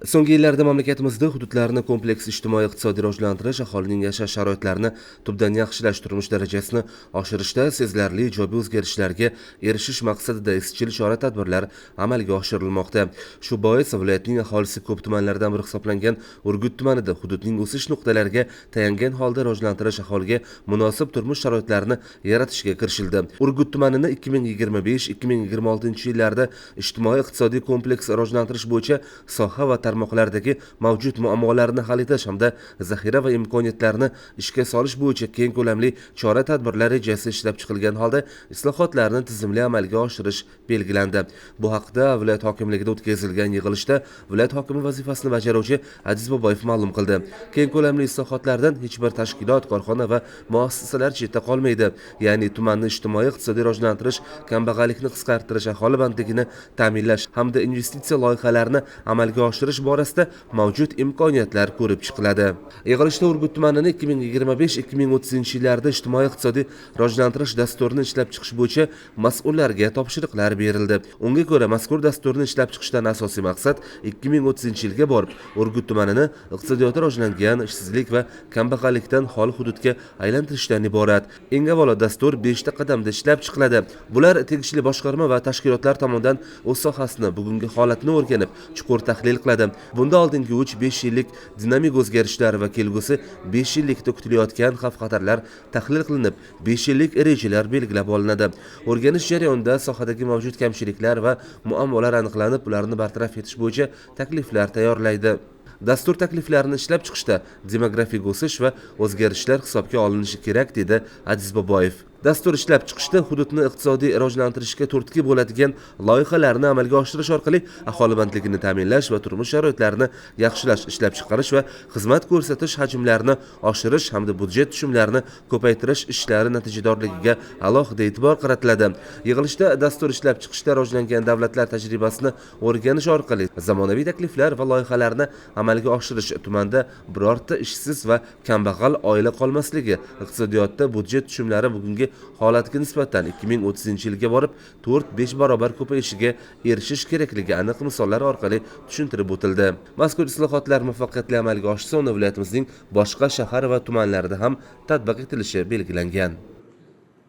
So'nggi yillarda mamlakatimizda hududlarni kompleks ijtimoiy-iqtisodiy rivojlantirish, aholining yashash sharoitlarini tubdan yaxshilash, turmush darajasini oshirishda sezilarli ijobiy o'zgarishlarga erishish maqsadida izchil chora-tadbirlar amalga oshirilmoqda. Shu bois viloyatning aholisi ko'p tumanlardan biri hisoblangan Urgut tumanida hududning o'sish nuqtalariga tayangan holda rivojlantirish, aholiga munosib turmush sharoitlarini yaratishga kirishildi. Urgut tumanini 2025-2026 yillarda ijtimoiy-iqtisodiy kompleks rivojlantirish bo'yicha soha va tarmoqlardagi mavjud muammolarni hal etish hamda zaxira va imkoniyatlarni ishga solish bo'yicha keng ko'lamli chora-tadbirlar rejasi ishlab chiqilgan holda islohotlarni tizimli amalga oshirish belgilandi. Bu haqda viloyat hokimligida o'tkazilgan yig'ilishda viloyat hokimi vazifasini bajaruvchi Aziz Boboyev ma'lum qildi. Keng ko'lamli islohotlardan hech bir tashkilot, korxona va muassasalar chetda qolmaydi. Ya'ni tumanni ijtimoiy-iqtisodiy rivojlantirish, kambag'allikni qisqartirish, aholi bandligini ta'minlash hamda investitsiya loyihalarini amalga oshirish borasida mavjud imkoniyatlar ko'rib chiqiladi. Yig'ilishda Urgut tumanini 2025-2030 yillarda ijtimoiy-iqtisodiy rivojlantirish dasturini ishlab chiqish bo'yicha mas'ullarga topshiriqlar berildi. Unga ko'ra, mazkur dasturni ishlab chiqishdan asosiy maqsad 2030-yilga borib Urgut tumanini iqtisodiyoti rivojlangan, ishsizlik va kambag'allikdan xoli hududga aylantirishdan iborat. Eng avvalo dastur 5 ta qadamda ishlab chiqiladi. Bular tegishli boshqarma va tashkilotlar tomonidan o'z sohasini, bugungi holatini o'rganib, chuqur tahlil qiladi. Bunda oldingi 3-5 yillik dinamik o'zgarishlar va kelgusi 5 yillikda kutilayotgan xavf-xatarlar tahlil qilinib, 5 yillik rejalar belgilab olinadi. O'rganish jarayonida sohadagi mavjud kamchiliklar va muammolar aniqlanib, ularni bartaraf etish bo'yicha takliflar tayyorlaydi. Dastur takliflarini ishlab chiqishda demografik o'sish va o'zgarishlar hisobga olinishi kerak, dedi Aziz Boboyev. Dastur ishlab chiqishda hududni iqtisodiy rivojlantirishga turtki bo'ladigan loyihalarni amalga oshirish orqali aholi bandligini ta'minlash va turmush sharoitlarini yaxshilash, ishlab chiqarish va xizmat ko'rsatish hajmlarini oshirish hamda budjet tushumlarini ko'paytirish ishlari natijadorligiga alohida e'tibor qaratiladi. Yig'ilishda dastur ishlab chiqishda rivojlangan davlatlar tajribasini o'rganish orqali zamonaviy takliflar va loyihalarni amalga oshirish, tumanda birorta ishsiz va kambag'al oila qolmasligi, iqtisodiyotda budjet tushumlari bugungi holatga nisbatan 2030-yilga borib 4-5 barobar ko'payishiga erishish kerakligi aniq misollar orqali tushuntirib o'tildi. Mazkur islohotlar muvaffaqiyatli amalga oshsa, uni viloyatimizning boshqa shahar va tumanlarida ham tatbiq etilishi belgilangan.